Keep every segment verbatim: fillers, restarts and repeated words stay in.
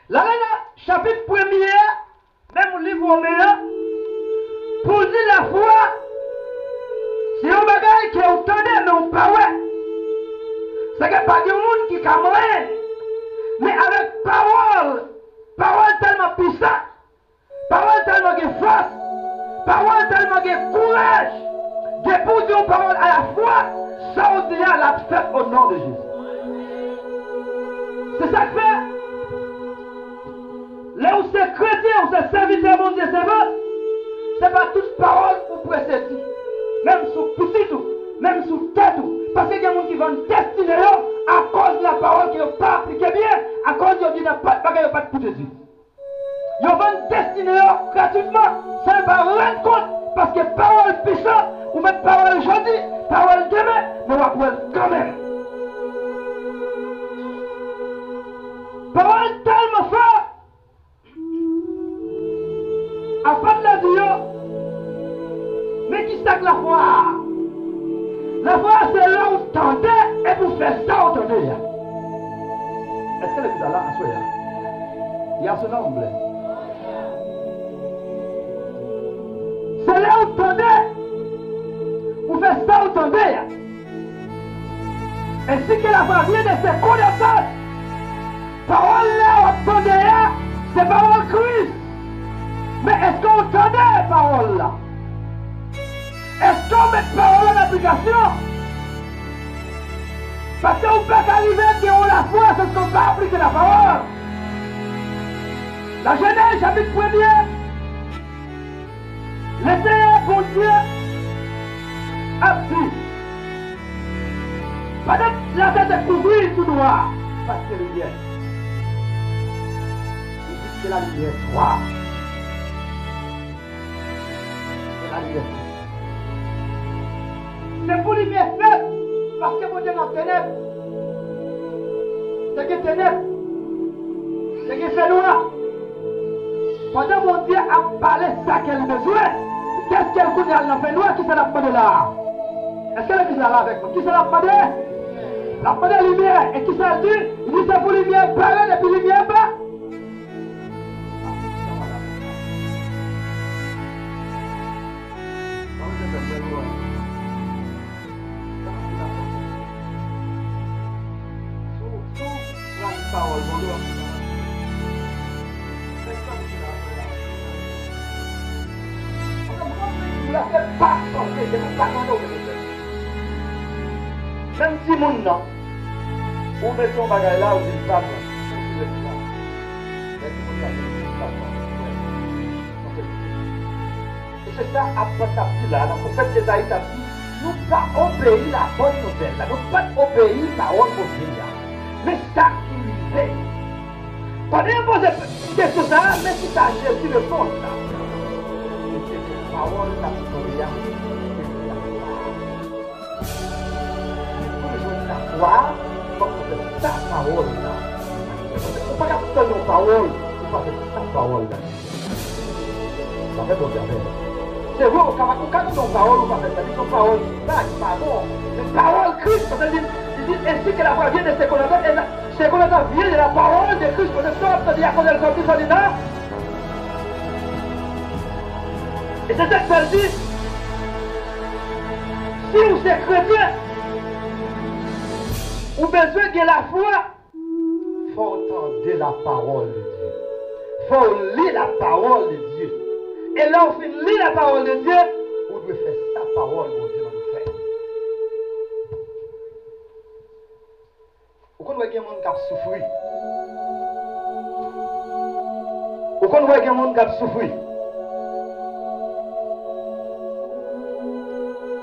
L ale nan chapit premye a, menm liv Women an, pou l di lafwa, se yon bagay ke w tande, men w pa wè. Sèke pa gen moun ki ka manyen. Men avèk pawòl, pawòl tèlman pisan, pawòl tèlman gen fòs, pawòl tèlman gen kouraj. Depi w di yon pawòl alafwa, sa w di a, l ap fèt o non de Jezi. Se sa k fè, lè w se kretyen, w se sèvitè Bondye, sèvant, se pa tout pawòl ou prese di, menm sou pitit ou, menm sou tèt ou. Paske gen moun ki vann destine yo akòz lapawòl ke yo pa aplike byen, akòz yo di nenpòt bagay, yo pa t pote di. Yo vann destine yo gratitman, san yo pa rann kont, paske pawòl pisan, ou met pawòl jodi, pawòl demen, men w ap wè l kanmenm. Pawòl tèlman fò, apot la di yo, men ki sa k lafwa a? Lafwa a se lè w tande epi w fè sa w tande a. Èske legliz la la aswè a? Yes or no, m vle. Se lè w tande, ou fè sa w tande a. Ainsi que la parole de ses connaissances. Pawòl la w ap tande a, se pawòl Kris. Men èske w tande pawòl la? Èske w met pawòl la an aplikasyon? Paske ou pa ka rive gen yon lafwa san ke w pa aplike lapawòl. Nan Jenèz chapit premye, Leseyè Bondye ap di, pandan latè te kouvri tou nwa, paske limyè, li di, que la lumière soit. Que la lumière soit. Se pou limyè fèt, paske Bondye nan tenèb. Te gen tenèb. Te gen fènwa. Pandan Bondye ap pale sa ke li bezwen, kèske l kounye a nan fènwa, kisa l ap mande la a? Èske legliz la la avèk mwen? Kisa l ap mande? L ap mande limyè. E kisa l di? Li di se pou limyè parèt epi limyè pa. Menm timoun nan, ou mete yon bagay la, ou di l pa bon. Men timoun nan, ou di l pa bon. E se sa apot la ap di la, nan pwofèt Ezayi t ap di, nou pa obeyi labòn nouvèl la, nou pa t obeyi pawòl Bondye a. Men sa ki rive. Pandan yo poze kesyon sa a, men kisa Jezi reponn la. Li di, se pawòl k ap tande a, se sa. Pou nou jwenn lafwa, fòk nou fè sa pawòl la. Ou pa ka tann yon pawòl, ou pa fè sa pawòl la. Sa fè Bondye avè w. Se vre, ou ka, ou ka tann yon pawòl, ou pa fè sa. Li se yon pawòl ki va, ki pa bon. Men pawòl Kris, paske li di, li di, ainsi que la voix vient de ce qu'on entend, et la, ce qu'on entend vient de la parole de Christ. Kote sa w ap tande a, kote l sòti, sòti nan. E se sa k fè l di, si w se kretyen, ou bezwen gen lafwa, fò w tande la parole de Dieu. Fò w li la parole de Dieu. E lè w fin li la parole de Dieu, ou dwe fè sa pawòl Bondye mande w fè. Ou konn wè gen moun k ap soufri. Ou konn wè gen moun k ap soufri.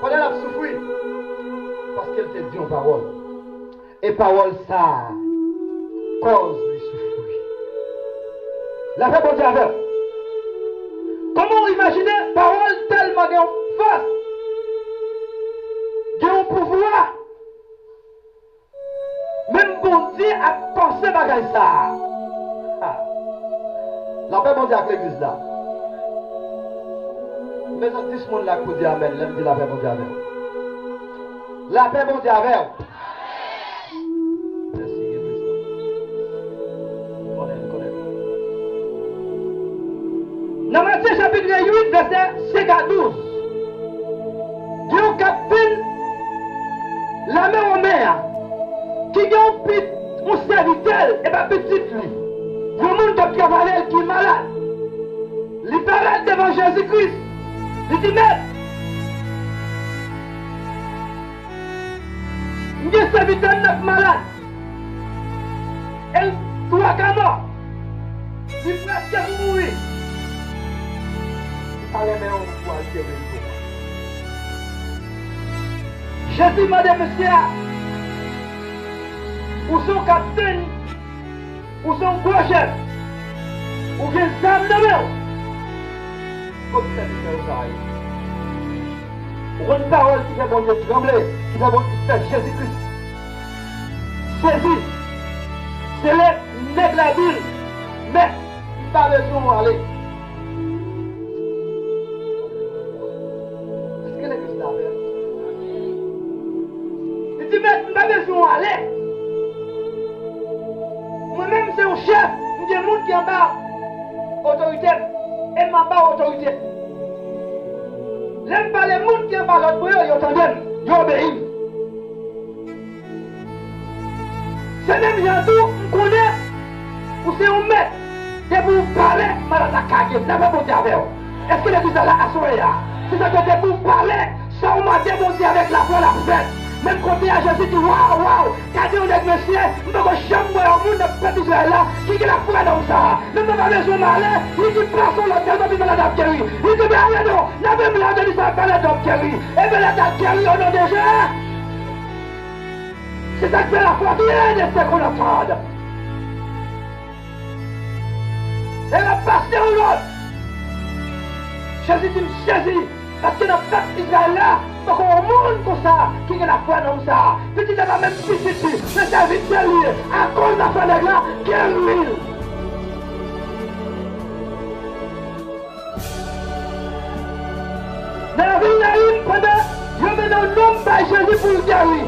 Pandan l ap soufri, paske l te di yon pawòl. E pawòl sa a kòz li soufri. Lapè Bondye avè w. Kòman w imajine pawòl tèlman gen yon fòs, gen yon pouvwa? Menm Bondye ap panse bagay sa a. Ah. Lapè Bondye ak legliz la. M bezwen dis moun la k pou di amèn lè m di lapè Bondye avè w. Lapè Bondye avè w. Mèsi, gen plis non. Konnen, konnen. Petrè uit, vèsè senk a douz. Gen yon kaptenn lame women an ki gen yon pit, yon sèvitè l, e pa pitit li, yon moun k ap travay avè l ki malad. Li parèt devan Jezi Kris. Li di, Mèt, m gen sèvitè m nan k malad. E l twa ka mò. Li prèske pou mouri. Li pa renmen w pou al kere l pou mwen. Jezi mande mesye a, ou se yon kaptenn, ou se yon gwo chèf, ou gen zam nan men w. Kot sèvitè w sa a ye? Ou konn pawòl ki fè Bondye tranble, ki fè Bondye, ki fè Jezi Kris sezi. Se lè nèg la di l, Mèt, m pa bezwen w ale. Èske legliz la avè m? Li di, Mèt, m pa bezwen w ale. Mwen menm, m se yon chèf, m gen moun ki anba otorite m, e m anba otorite. Lè m pale, moun ki anba lòd mwen yo, yo tande m, yo obeyi m. Se menm jan tou, m konnen ou se yon mèt. Depi w pale, malad la ka geri. Lapè Bondye avè w. Èske legliz la la aswè a? Se sa k fè depi w pale, sa w mande Bondye avèk lafwa, l ap fèt. Menm kote a, Jezi di, waw, waw, gade yon nèg mesye, m poko janm wè yon moun nan pèp Izrayèl la ki gen lafwa nan sa a. Menm mwen pa bezwen m ale, li di pase yon lòt, tèlman pi malad ap geri. Li di, men ale non, lave m la, veni sa, malad ap geri. E malad ap geri, o non de Jezi. Se sa k fè lafwa vyen de se konn antann. E l ap pase yon lòt. Jezi di, m sezi, paske nan pèp Izrayèl la, poko yon moun konsa ki gen lafwa nonm sa a. Pitit la pa menm pitit li, se sèvitè l ye. Akoz lafwa nèg la, geri l. Nan lavil Nayim, pandan yo mennen yon nonm bay Jezi pou l geri,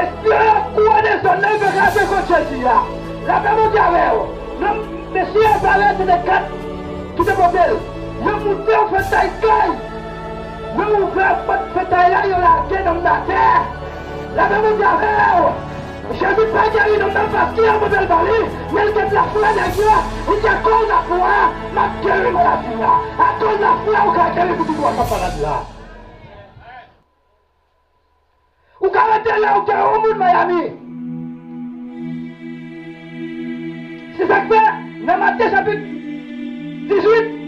espri an ap kouwone zòn nan, yo pa ka rive kot Jezi a. Lapè Bondye avè w. Nonm, mesye a parèt, se te gad ki te pote l. Yo moute yon fetay kay. Yo ouvè pòt fetay la, yo lage nonm nan atè. Lapè Bondye avè w. Jezi pa geri nonm nan paske l mande l ba li, men l gen lafwa nèg yo, li di, akoz lafwa, m ap geri maladi a. Akoz lafwa, ou ka geri pitit ou a k ap malad la. Ou ka rete la, ou geri yon moun Miami. Se sa k fè, nan Matye chapit dizuit,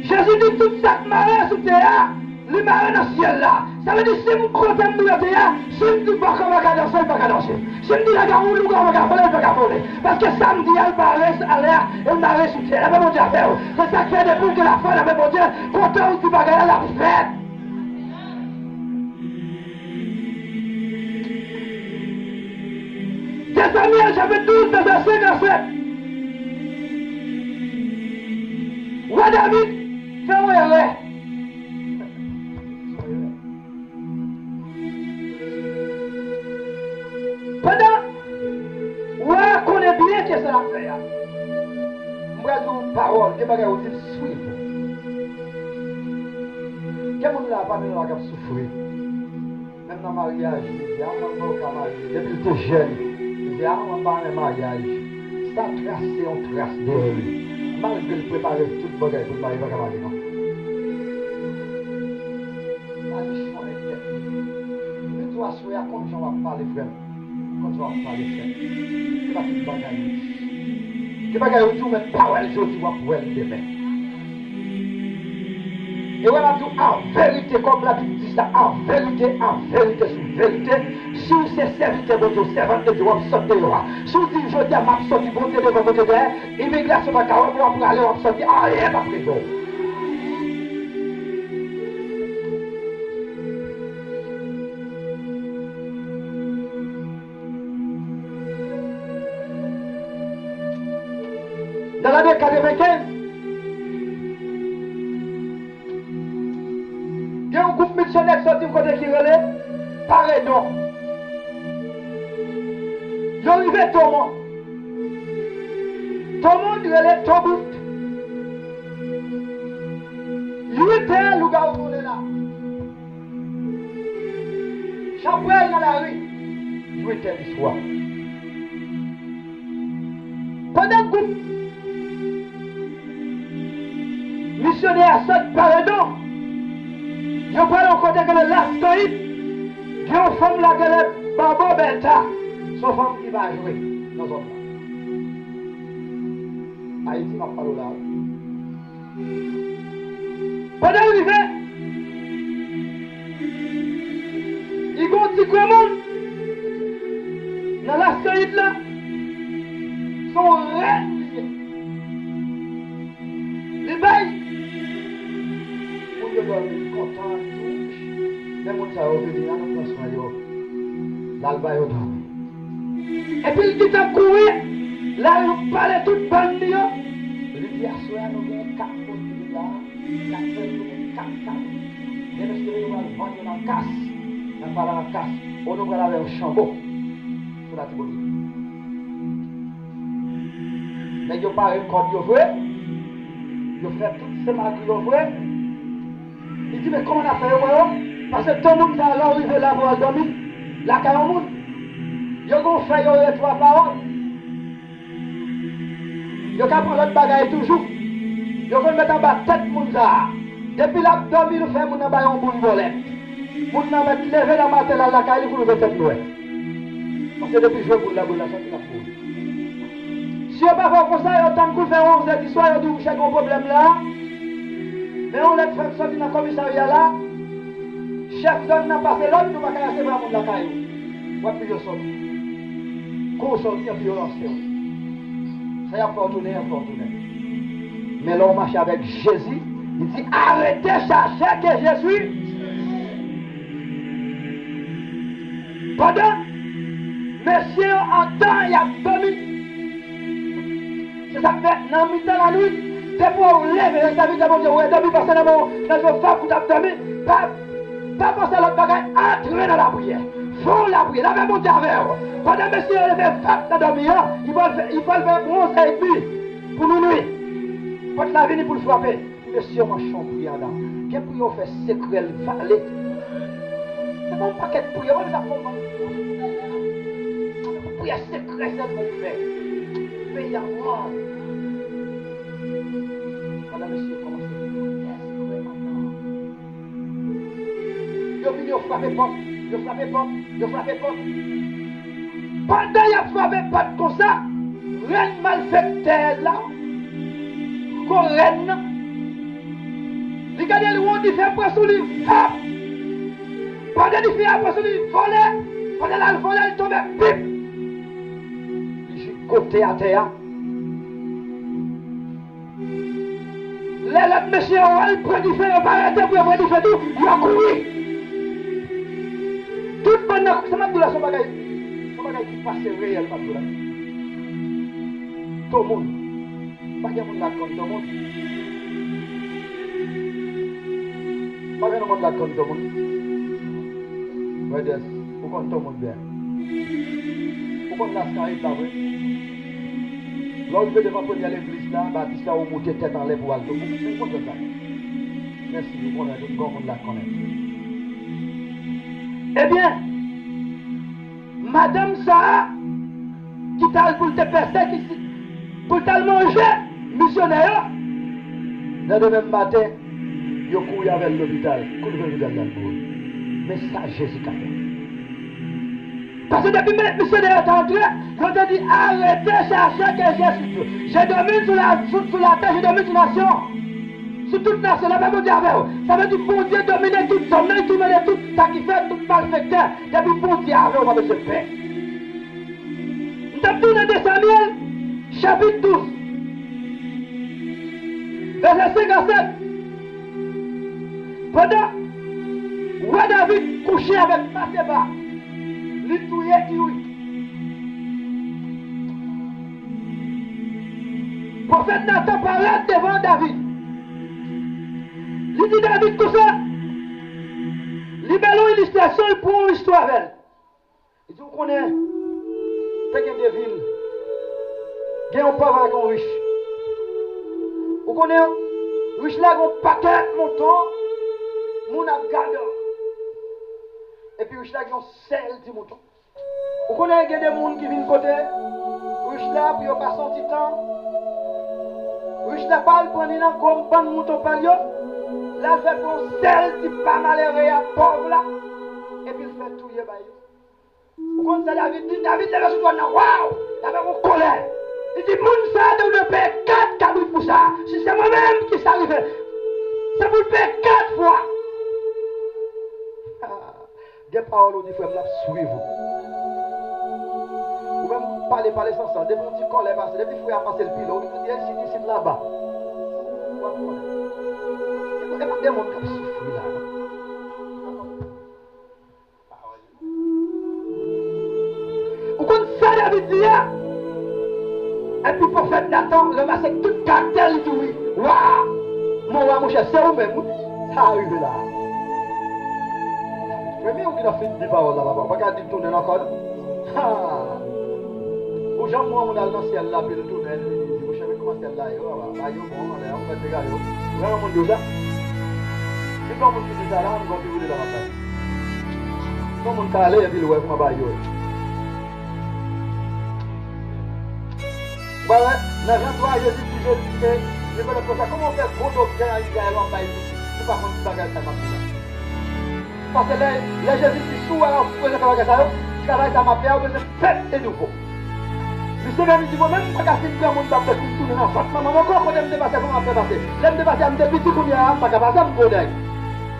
Jezi di, tout sa k mare sou tè a, li mare nan syèl la. Sa vle di, si m kote m moute a, si m di bòkò pa ka danse, li pa ka danse. Si m di lagawou, lougawou pa ka vole, li pa ka vole. Paske sa m di a, l mare alè a, e l mare sou tè a. Lapè Bondye avè w. Se sa k fè depi w gen lafwa nan men Bondye, kote w di bagay la, l ap fèt. De Samyèl chapit douz, vèsè senk a sèt. Wa David fè yon erè. Pandan wa a konnen byen kiyès l ap fè a, m pral di w yon pawòl, gen bagay ou di l swiv ou. Gen moun la pami nou la k ap soufri. Menm nan maryaj, li di, a, mwen, mwen pa ka marye. Depi l te jèn, li di, a, mwen pa renmen maryaj. Sa trase yon tras dèyè li. Malgre l prepare tout bagay pou l marye, li pa ka marye, non. Sa jis konnen tèt li. Li di w aswè a, konn jan w ap pale, frè m. Konn jan w ap pale, frè m. Se pa tout bagay ou di. Gen bagay ou di, ou mèt pa wè l jodi, w ap wè l demen. E wè, m ap di w an verite, kòm Labib di sa, an verite, an verite, sou verite, si w se sèvitè Bondye, w sèvant de Dye, w ap sot deyò a. Si w di, jodi a, m ap sòti, Bondye devan, Bondye dèyè, imigrasyon pa ka wè m, w ap prale, w ap sòti, anyen p ap rive w. Nan lane katrevenkenz, gen yon gwoup misyonè k sòti yon kote ki rele Paredon. Yo rive Tomon. Tomon rele Tobout. Tè lougawou vole la. Chapwèl nan lari. Jwe tè listwa. Pandan gwoup misyonè a sot Paredon, yo pral yon kote ki rele Laskayit. Gen yon fanm la ki rele Babo Bèta. Se yon fanm ki pa jwe nan zòn nan. Ayiti, m ap pale w la, wi. Pandan l rive, li gen yon ti granmoun nan Laskayit la, se yon rèn li ye. Li bay moun yo dòmi, li kontan, li di, men moun sa yo vini la, nou pran swen yo. L al ba yo dòmi. Epi l gentan kouri, l al pale tout bann li yo. Li di, aswè a nou gen kat moun ki vin la, n ap fè nou gen kat kat. Gen mesye yo pral vann yo nan kas, n ap pale nan kas. O nou pral avè yon chanbo sou Latibonit. Nèg yo pare kòd yo vre, yo fè tout semagri yo vre. Li di, men kòman n ap fè yo wè yo? Paske tan moun sa a, lè w rive la pou w al dòmi lakay yon moun, yo gon fè yo rele twa pawòl. Yo ka pran lòt bagay toujou. Yo konn met anba tèt moun sa a. Depi l ap dòmi, l fè moun nan bay yon boul bòlèt. Moun nan mèt leve nan maten, l al lakay li pou l retèt lwen. Paske depi jwe boul la, boul la santi l ap mouri. Si yo pa fè w konsa, yo tann kou l fè onz è di swa, yo di w, chèf, gon pwoblèm la. Men yon lèt fèk soti nan komisarya la. Chèf zòn nan pase lòd, nou pa ka resevwa moun lakay ou. W ap toujou sòti. Kou w sòti, anpi yo lanse w. Sa y ap fè w tounen, y ap fè w tounen. Men lè w mache avèk Jezi, li di, arrêtez chercher que je suis. Pandan mesye yo antan y ap dòmi, se sa k fè nan mitan lannuit, depi w leve nan sèvis a Bondye, ou redòmi, pase nan men w, nan zye w fab, ou t ap dòmi, pa, pa panse a lòt bagay, antre nan lapriyè. Fè yon lapriyè, lapè Bondye avè w. Pandan mesye yo leve fab nan dòmi an, li pral fè, li pral fè onz è edmi pou minui. Pòt la vini pou l frape. Mesye, mwen chonpri adan. Gen priyè w fè sekrè l vale. Se pa yon pakèt priyè, mwen sa konprann. Priyè sekrè sèlman w fè. Peyi a mò. Pandan mesye kòmanse priyè sekrè adan. Yo vini, yo frape pòt, yo frape pòt, yo frape pòt. Pandan y ap frape pòt konsa, rèn malfektè la, gwo rèn nan, li gade, li wè yon dife pran sou li, fap! Pandan dife a pran sou li, li vole, pandan l al vole, li tonbe, pip! Li jigote atè a. Lè lòt mesye yo wè l pran dife, yo pa rete pou yo pran dife tou, yo kouri. Tout bann nan, sa m ap di w la, se yon bagay, se yon bagay ki pase reyèl, m ap di w la. Tomoun. Pa gen moun la k konn Tomoun. Pa gen moun la k konn Tomoun. Brothers, ou konn Tomoun byen. Ou konn Laskayit la vre. Lè w rive devan premyè legliz la, batis la, ou moute tèt anlè pou w al Tomoun. Ou konn sa. Mèsi, ou konnen, tout granmoun la konnen. Ebyen, madanm sa a, ki t al pou l te pèsekisi-, pou l t al manje misyonè yo, nan demen maten, yo kouri avè l lopital. Kou l rive lopital la, l mouri. Men sa Jezi ka fè. Paske depi mi-, misyonè yo te antre, yo te di, arrêtez chercher que je suis Dieu. J'ai domine sur la, sur, sur la terre, j'ai domine sur nation. Sou tout nasyon, lapè Bondye avè w. Sa vle di Bondye domine tout zòn nan, li domine tout sa ki fèt, tout malfektè. Depi Bondye avè w, w pa bezwen pè. M t ap di w nan de Samyèl, chapit douz, vèsè senk a sèt. Pandan wa David kouche avèk Batcheba, li touye Iri. Pwofèt Natan parèt devan David. Li di David konsa, li ba l yon ilistrasyon, li pran yon istwa avè l. Li di, ou konnen, te gen de vil. Gen yon pòv ak yon rich. Ou konnen, Rich la gen yon pakèt mouton, moun ap gade. Epi rich la gen yon sèl ti mouton. Ou konnen gen de moun ki vin kote rich la pou yo pase yon ti tan. Rich la pa al pran ni nan gwo bann mouton pa l yo. L al fè pou yon sèl ti pa malere a, pòv la. Epi l fè touye bay yo. Ou konn sa David di? David leve sou twòn nan, waw! L avèk yon kòlè. Li di, moun sa a te dwe peye kat kabrit pou sa. Si se mwen menm ki sa rive, se pou l peye kat fwa. Gen pawòl ou di, frè m, l ap swiv ou. Ou menm pale, pale san sans. Depi yon ti kòlè pase, depi frè a pase l pi lè, ou di, isit, isit, laba. Ou ap konnen. E pa de moun k ap soufri la, non. Ou konn sa David di a? Epi pwofèt Natan ranmase tout karaktè l, li di, wi, wa, mon wa, monchè, se ou menm, wi. Sa rive la. Premye ou ki nan fin di pawòl la, papa. Ou pa ka di l tounen ankò, non. Ha! Ou janm wè yon moun al nan syèl la, epi l tounen, li di, monchè, men kòman syèl la ye, papa? Bagay yo bon, anlè, an fèt, dega yo. Ou wè yon moun di w sa? Si gen yon moun ki di sa la, m gon figi de la m ap bay. Si yon moun ka ale, epi l wè kòman bagay yo ye. Ou pa wè? Nan Jan twa, Jezi di, Jezi, e, Nikodèm konsa, kòman w fè gwo doktè an Izrayèl w ap bay pitit, ou pa konn ti bagay sa m ap di la? Paske lè, lè Jezi di, si w wè w bezwen fè bagay sa yo, travay sa m ap fè a, ou bezwen fèt de nouvo. Misye menm li di, mwen menm, m pa ka fin granmoun, m p ap fèk vin tounen nan vant manman m ankò, kote m te pase, kòman m ap fè pase? Lè m te pase a, m te piti, kounye a, m pa ka pase, m gwo nèg.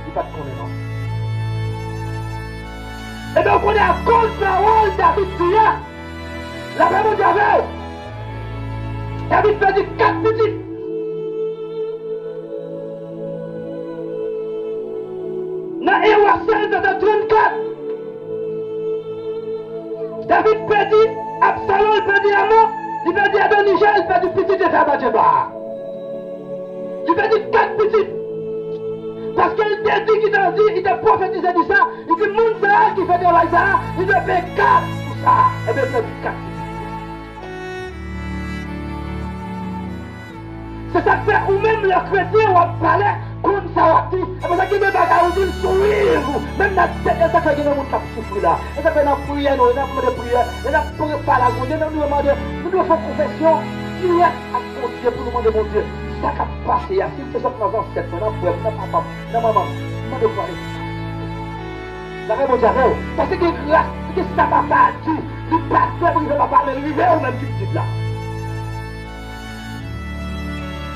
Li pa t konnen, non. Ebyen, ou konnen akoz pawòl David di a, lapè Bondye avè w. David pèdi kat pitit. Nan en Wa sèz, vèsè trannkat, David pèdi Absalom, li pèdi Amnon, li pèdi Adonija, li pèdi pitit Jezabèl, Jeba. Li pèdi kat pitit. Paske li te di, ki te di, li te pwofetize di sa, li di, moun sa a ki fè travay sa a, li dwe peye kat pou sa. Ebyen, li pèdi kat pitit. Se sa k fè ou menm, lè kretyen, w ap pale, konn sa w ap di. E pou sa gen de bagay ou di l swiv ou. Menm nan tèt, e sa k fè gen de moun k ap soufri la. E sa k fè n ap priye, nou, n ap mande priyè, e n ap pale ak Bondye, nou dwe mande, nou dwe fè yon konfesyon dirèk ak Bondye pou nou mande Bondye sa k ap pase a. Si l te sot nan zansèt mwen, nan frè m, nan papa m, nan manman m, m mande w pale. Lapè Bondye avè w. Paske gen gras, gen sa papa a di, li pa t fè pou rive papa a, men li rive ou menm ki pitit la.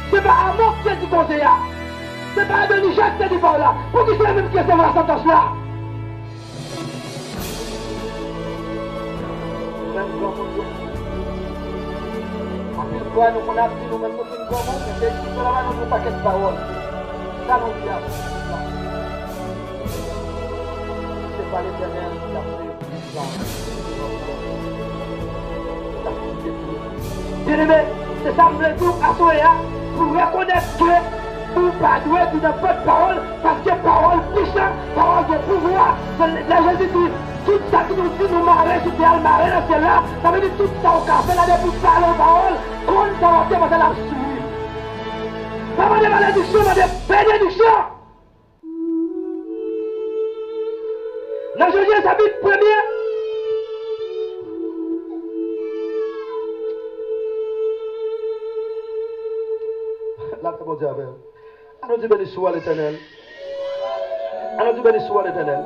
Se pa Amnon ki te di koze a. Se pa Adonija ki te di pawòl la. Poukisa se li menm ki resevwa santans la? Ou menm granmoun yo. Anpil fwa nou konn ap di nou menm nou fin granmoun, men se ekri la ba nou yon pakèt pawòl. Sa nou di a, se pa Letènèl ki ap fè. Byeneme, se sa m vle di w aswè a, pou w rekonèt ke ou pa dwe di nenpòt pawòl, paske pawòl pwisan, pawòl gen pouvwa. Lè Jezi di, tout sa ki nou di nou mare sou tè a, l mare nan syèl la, sa vle di tout sa w ka fè la, depi w pale yon pawòl, konn sa w ap di, paske l ap swiv. Pa mande malediksyon, mande benediksyon. Nan Jozye chapit premye. Lapè Bondye avè w. Ann nou di, beni swa Letènèl. Ann nou di, beni swa Letènèl.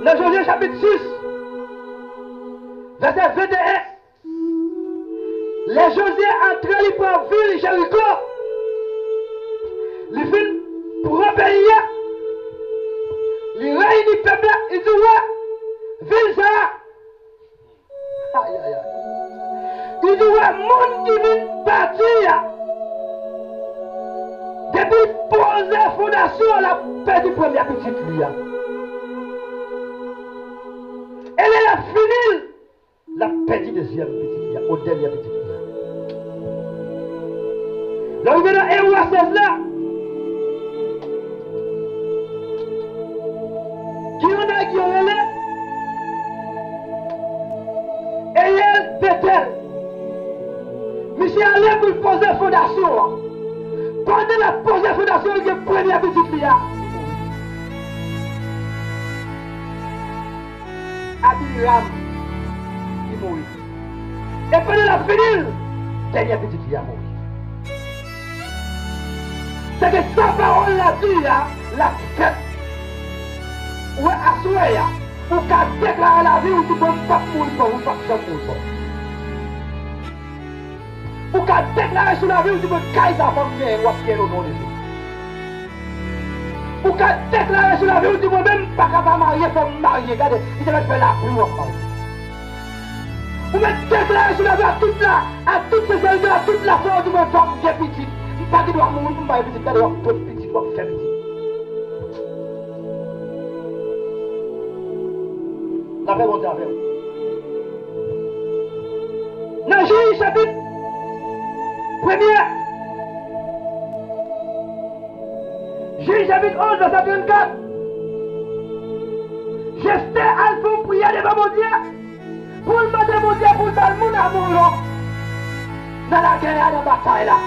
Nan Jozye chapit sis, vèsè venteyen. Lè Jozye antre, li pran vil Jeriko. Li fin pran peyi a. Li reyini pèp la, li di, wè, vil sa a. Ay, ay, ay. Li di, wè, moun ki vin bati a, depi l poze fondasyon, l ap pèdi premye pitit li a. E lè l ap fini l, l ap pèdi dezyèm pitit li a, o dènye pitit li a. Lè w rive nan en Wa sèz la, gen yon nèg yo rele poze fondasyon an. Pandan l ap poze fondasyon, li gen premye pitit li a. Abiram, li mouri. E pandan l ap fini l, dènye pitit li a mouri. Se ke sa pawòl la di a, l ap fèt. Ou wè, aswè a, ou ka deklare lavi w, di, "Bon, m p ap mouri pòv, m p ap janm mouri pòv." Ou ka deklare sou lavi w, di, "Mwen, kay sa fò m genyen, w ap genyen l o non de Jezi." Ou ka deklare sou lavi w, di, "Mwen menm, m pa ka pa marye, fò m marye." Gade, li te mèt fè lapli, w ap marye. Ou mèt deklare sou lavi w, a tout la, a tout senserite, a tout lafwa, w di, "Mwen, fò m gen pitit. M pa gen dwa mouri pou m pa gen pitit." Gade, w ap pran pitit, w ap fè pitit. Lapè Bondye avè w. Nan Jezi chapit premye, Jezi chapit onz, vèsè trannkat, Jefte al fè yon priyè devan Bondye pou l mande Bondye pou l ba l moun Amon yo nan lagè a, nan batay la.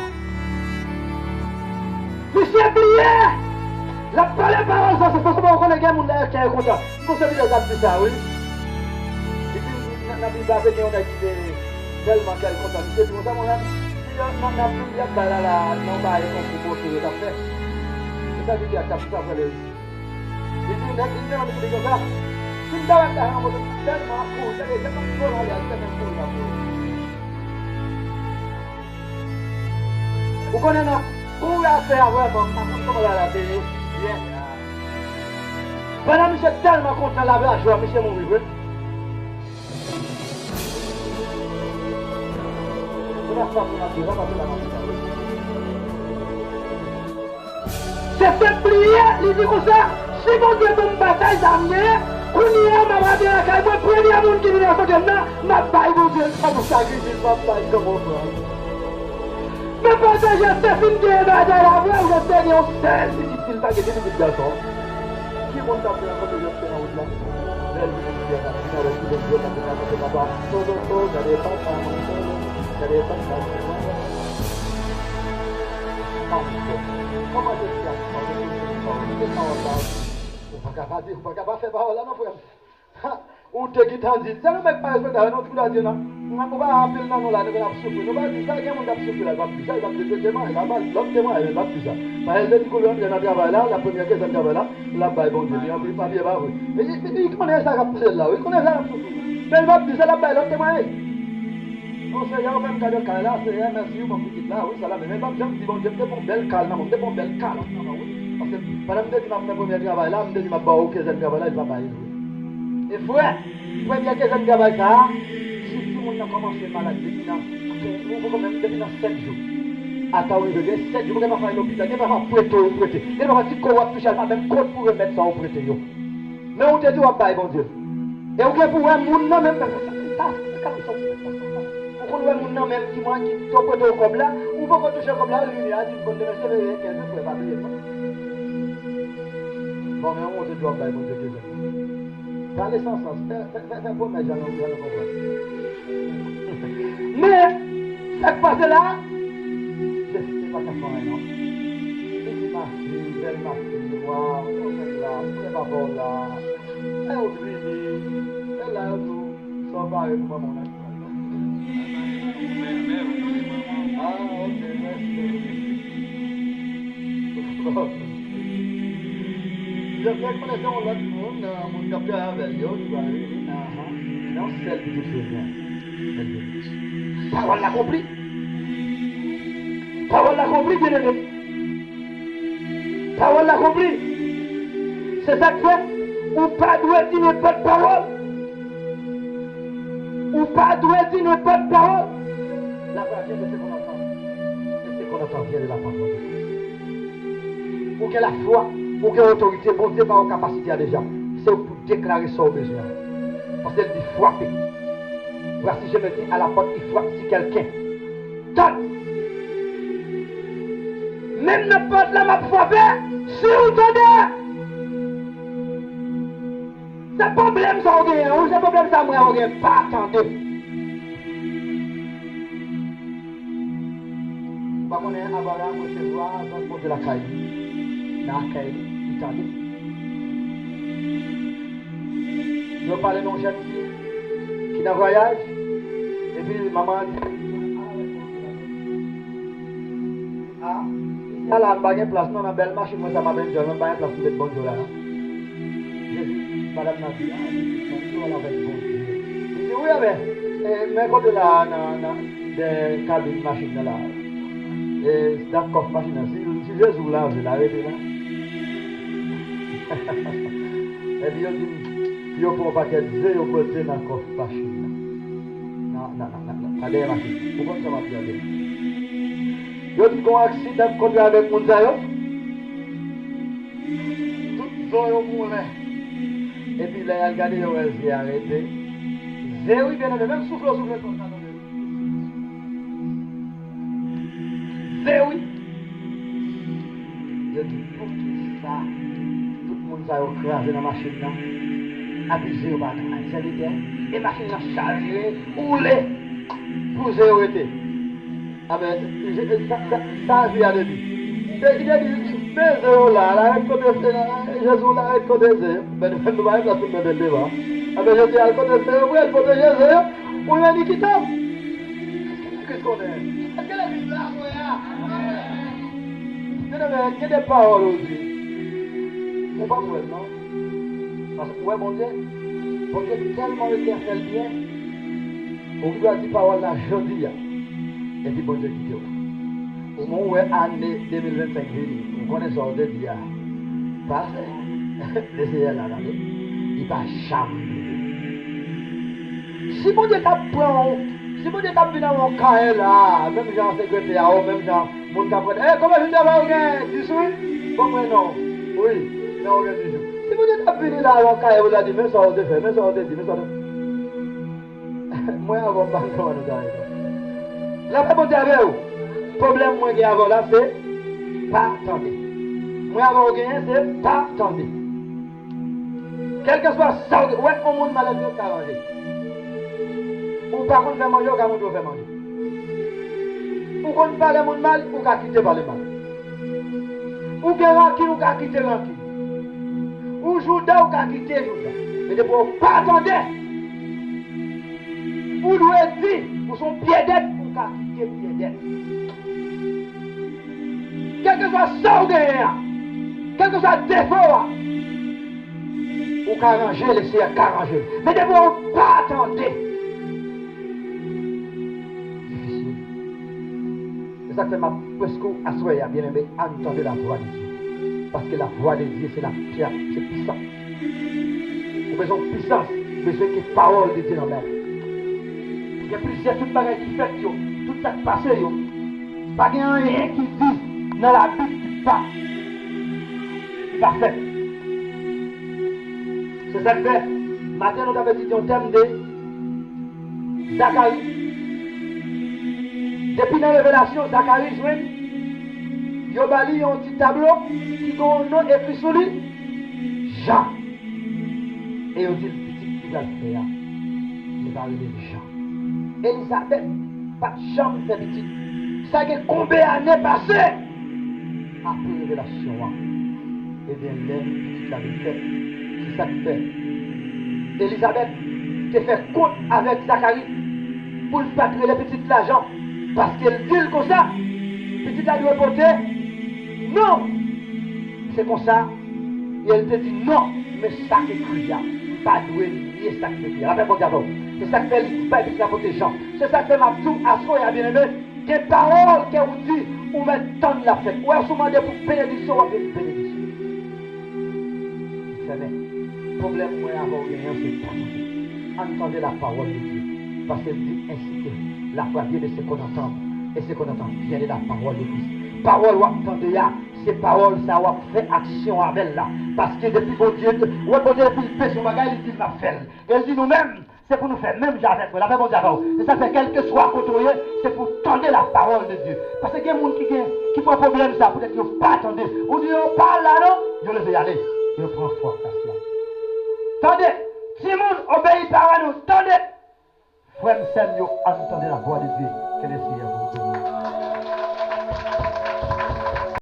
Misye bliye, l ap pale pawòl sa, se paske ou konnen gen moun dèyè kè yo kontan. M gon sèvitè k ap di sa, wi. Li di, nan, nan Bib la, te gen yon nèg ki te tèlman kè l kontan. Misye di konsa, "Mwen menm, si nan, nan, nan Bib y ap bay la, la, nan bay yon kou kote yo t ap fè." Se sèvitè a k t ap di sa, frè Lewi. Li di, nèg, li di, nèg, li di konsa, "Si m ta wè m ta fè yon kote, m tèlman ap kouri, tande, tèlman m kouri ale, tèlman m kouri, m ap kouri." Ou konnen nan kouri afè a vrèman, m pa konn kòman bagay la te ye. Pandan misye tèlman kontan, l ap lajwa, misye mouri vre. Kounye a sa pou n ap di, sa pase la nan mitan. Jefte bliye, li di konsa, "Si Bondye ban m batay sa m genyen, kounye a m ap rete lakay mwen, premye moun ki vin rankontre m nan, m ap bay Bondye l kòm sakrifis, m ap bay l kòm ofrann." Men pandan Jefte fin genyen batay la, vre, Jefte gen yon sèl pitit fi, li pa gen de pitit gason. Ki moun k ap vin rankontre Jefte nan wout la? Lè l vini, li di, "Gade, gade, gade, gade, gade, gade, papa, toto, toto, gade papa mwen, toto, gade papa mwen." Kòman Jefte ap pale, se pawòl la. Ou pa ka pa di, ou pa ka pa fè pawòl la non, frè m. Ha! Ou te gentan di, se nou menm pa respekte, nou tout a di nan. Ou pa anpil nan nou la, nou konn ap soufri. Nou pa di sa, gen moun k ap soufri la, l p ap di sa, l p ap di sa, temwayaj, l ap ba lòt temwayaj, l p ap di sa. Paske l te di kou l rantre nan travay la, la premyè ke zèn travay la, l ap bay Bondye. Li anpil papye pa vre. E li, li, li konnen sa k ap pase l la, wi, li konnen sa l ap soufri. Men li p ap di sa, l ap bay lòt temwayaj. Non, Seyè, ou fè m gade kay la, Seyè, mèsi, ou ban m pitit la, wi, sa la, men, men l p ap janm di Bondye, m te pran yon bèl kay nan men w, m te pran yon bèl kalòt nan men w, wi. Paske pandan m te di m ap fè premyè travay la, m te di m ap ba w kezèn travay la, li pa bay li vre. E frè, premyè kezèn travay sa a, si timoun nan kòmanse malad depi nan, ou poko menm, depi nan sèt jou. Ata w rive gen sèt jou, ou gen pafwa lopital, gen pafwa prete w prete. Gen pafwa ti kò w ap touche a, l pa menm kont pou remèt sa w prete yo. Men ou te di w ap bay Bondye. E ou gen pou wè moun nan menm, sa, sa, sa, sa, ou konn wè moun nan menm ki mwen, ki te prete w kòb la, ou poko touche kòb la, li vini a di m konn demen se veye kenz, frè, pa bliye sa. Bon, men ou te di w ap bay Bondye kezèn. Pale san sans, fè, fè, fè, fè pwomès jan nou, jan nou konprann. Men, sa k pase la, Jefte pa ka fè anyen non. Li di, "Ma fille, belle ma fille, waw, ou menm la, ou menm papa w la." E yo vini, e la yo di w, "Sa w pare pou manman w nan?" Ah, ok, mèsi. Jefte konnen se yon lòt moun, nan moun k ap travay avè l yo, ki pral vini nan, nan yon sèl pitit fi l gen. Pawòl la akonpli. Pawòl la akonpli, byeneme. Pawòl la akonpli. Se sa k fè, ou pa dwe di nenpòt pawòl. Ou pa dwe di nenpòt pawòl. La foi vient de ce qu'on entend. Et ce qu'on entend vient de la parole de Dieu. Ou gen lafwa, ou gen otorite, Bondye ba ou kapasite a deja. Se ou k pou deklare sa ou bezwen an. Paske l di frape. Voici, je me tiens à la porte, il frappe si quelqu'un. Tann! Menm nan pòt la, m ap frape, si ou tande! Se pwoblèm sa ou genyen, ou se pwoblèm sa mwen ou genyen, pa tande. Abraham resevwa zanj Bondye lakay li, nan akèy li, li tande. Yo pale de yon jèn fi ki nan vwayaj, epi manman an di, a, isi a la, m pa gen plas non, nan bèl machin mwen sa, m ap enjoy, mwen pa gen plas pou met Bondye la non. Jezi, madanm nan di, a, isi a, m pral avèk Bondye. Li di, wi, enben, e, men kote la, nan, nan, dèyè kabin machin nan la. E, nan kòf machin nan, si, si Jezi w lave la, rete la. Epi yo di m, yo pran yon pakèt ze, yo pote nan kòf machin nan. Nan, nan, nan, nan, nan, nan dèyè machin. Ou konn sa m ap di a, byen. Yo di gon aksidan kote avèk moun sa yo. Tout zo yo moulen. Epi lè y al gade, yo wè ze a rete. Ze wi, byeneme, menm soufle w soufle konsa, tande. Ze wi. Yo di, poukisa tout moun sa yo kraze nan machin nan? Epi ze yo pa tounen. Sèvitè, e machin nan chaje, woule, pou ze yo rete. Amen. Je- Sa, sa, sa vi a te di. Se ki te di, men ze yo la, la ret kote, Jezi la ret kote ze yo. Men nou pa gen plas pou nou mete l devan. Amen. Jezi al kote ze yo, pou l pwoteje ze yo. Ou vle di ki tan? Èske Kris konnen? Èske legliz la, frè a? Byeneme, gen de pawòl ou di, ou pa kwè l non. Paske ou wè Bondye, Bondye tèlman rete ap fè l byen, ou gen dwa di pawòl la jodi a, epi Bondye kite w. Ou mwen wè ane de mil vennsenk vini, ou konnen sa w te di a pase, Lesenyè la, tande, li pa janm bliye. Si Bondye t ap pran w, si Bondye t ap vin avè yon kaye la, menm jan sekretè a, ou menm jan moun k ap rele, e, konbyen jou travay ou gen? Dis wi. Bon, mwen non. Wi, men ou gen dis jou. Si Bondye t ap vini la avè yon kaye, ou ta di, men sa ou te fè, men sa ou te di, men sa ou te. Mwen avè w, m pa konn kòman nou ta reponn. Lapè Bondye avè w. Pwoblèm mwen gen avè w la, se pa tande. Mwen avè w genyen, se pa tande. Kèlkeswa sa w gen, wè yon moun malad yo ka ranje. Ou pa konn fè manje, ou ka montre w fè manje. Ou konn pale moun mal, ou ka kite pale mal. Ou gen rankin, ou ka kite rankin. Ou jouda, ou ka kite jouda. Men depi w pa tande, ou dwe di, ou se yon pyedèt, ou ka kite pyedèt. Kèlkeswa sa w genyen an, kèlkeswa defo a, ou ka ranje, Lesenyè ka ranje l. Men depi w pa tande, difisil. Se sa k fè m ap prèske w aswè a, byeneme, ann tande lavwa de Dye. Paske lavwa de Dye se la, se la, se pisans. Ou bezwen yon pisans, ou bezwen gen pawòl de Dye nan men w. Gen plizyè tout bagay ki fèt yo, tout sa k pase yo. Pa gen anyen ki di nan Labib ki pa, ki pa fèt. Se sa k fè, maten nou t ap etidye yon tèm de Zakari. Depi nan Revelasyon, Zakari jwenn, yo ba li yon ti tablo ki gen yon non ekri sou li, Jan. E yo di l pitit li pral fè a, li va rele Jan. Elizabèt pa t janm fè pitit. Sa gen konbe ane pase apre revelasyon an. Ebyen, lè pitit la vin fèt, se sa k fè Elizabèt te fè kont avèk Zakari pou l pa t rele pitit la Jan, paske l di l konsa, pitit la dwe pote non. Se konsa, e l te di, non, men sa k ekri a, m pa dwe nye sa k ekri a. Lapè Bondye avè w. Se sa k fè li bay pitit la pote Jan. Se sa k fè m ap di w aswè a, byeneme, gen pawòl ke ou di, ou mèt tann l ap fèt. Ou wè, si w mande pou benediksyon, w ap jwenn benediksyon. Fèmen. Pwoblèm mwen avè w genyen, se pa tande. Ann tande la parole de Dieu. Paske l di, ainsi que la foi vient de ce qu'on entend, et ce qu'on entend vient de la parole de Christ. Pawòl w ap tande a, se pawòl sa w ap fè aksyon avè l la. Paske depi Bondye, ou wè Bondye depi l bezwen yon bagay, li di l m ap fè l. E l di nou menm, se pou nou fè menm jan avèk mwen. Lapè Bondye avè w. Se sa k fè, kèlkeswa kote w ye, se pou w tande la parole de Dieu. Paske gen moun ki gen, ki pran pwoblèm sa, poutèt yo pa tande. Ou di yo pa al la non, yo leve y ale. Yo pran fòkas la. Tande, timoun, obeyi paran nou. Tande, frè m, sè m yo, ann tande la voix de Dieu. Que le Seigneur vous bénisse.